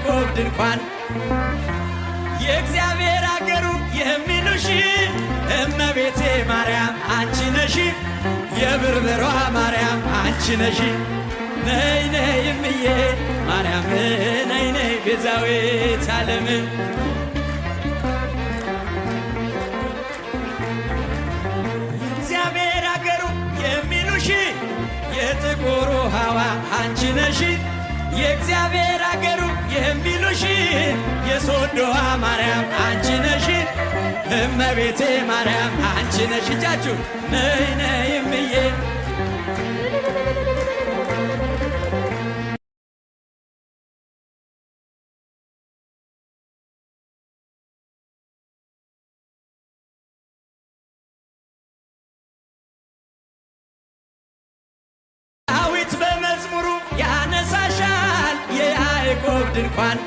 የያዕቆብ ድንኳን የእግዚአብሔር አገሩ የሚሉሽ እመቤቴ ማርያም አንቺ ነሽ፣ የብርብሯ ማርያም አንቺ ነሽ። ነይ ነይ እምዬ ማርያም ነይ ነይ ቤዛዊተ ዓለም። እግዚአብሔር አገሩ የሚሉሽ የጥቁሩ ሐዋ አንቺ ነሽ፣ የእግዚአብሔር አገሩ የሚሉሽ የሶዶዋ ማርያም አንቺ ነሽ፣ እመቤቴ ማርያም አንቺ ነሽ። እጃችሁ ነይ ነይ እምዬ። ዳዊት በመዝሙሩ ያነሳሻል የያዕቆብ ድንኳን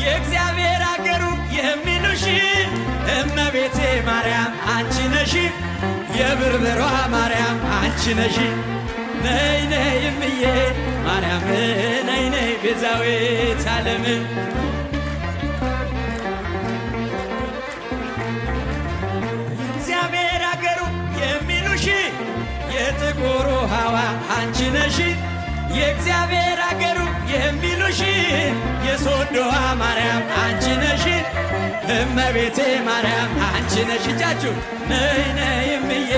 የእግዚአብሔር አገሩ የሚሉሽ እመቤቴ ማርያም አንቺ ነሽ፣ የብርብሯ ማርያም አንቺ ነሽ። ነይ ነይ እምዬ ማርያም ነይ ነይ ቤዛዊተ ዓለም። እግዚአብሔር አገሩ የሚሉሽ የጥቁሩ ሐዋ አንቺ ነሽ፣ የእግዚአብሔር አገሩ የሚሉሽ የሶዶዋ ማርያም አንቺ ነሽ፣ እመቤቴ ማርያም አንቺ ነሽ። እጃችሁ ነይ ነይ እምዬ።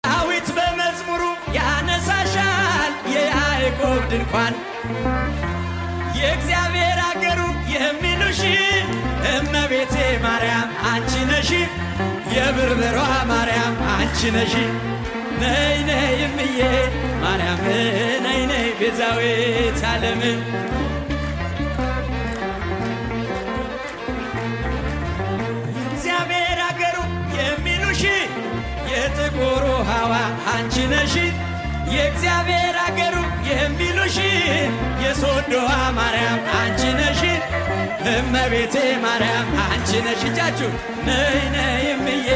ዳዊት በመዝሙሩ ያነሳሻል የያዕቆብ ድንኳን የእግዚአብሔር አገሩ የሚሉሽ እመቤቴ ማርያም አንቺ ነሽ፣ የብርብሯ ማርያም አንቺ ነሽ። ነይ ነይ እምዬ ማርያም ነይ ነይ ቤዛዊተ ዓለም። እግዚአብሔር አገሩ የሚሉሽ የጥቁሩ ሐዋ አንቺ ነሽ፣ የእግዚአብሔር አገሩ የሚሉሽ የሶዶዋ ማርያም አንቺ ነሽ፣ እመቤቴ ማርያም አንቺ ነሽ። እጃችሁ ነይ ነይ እምዬ።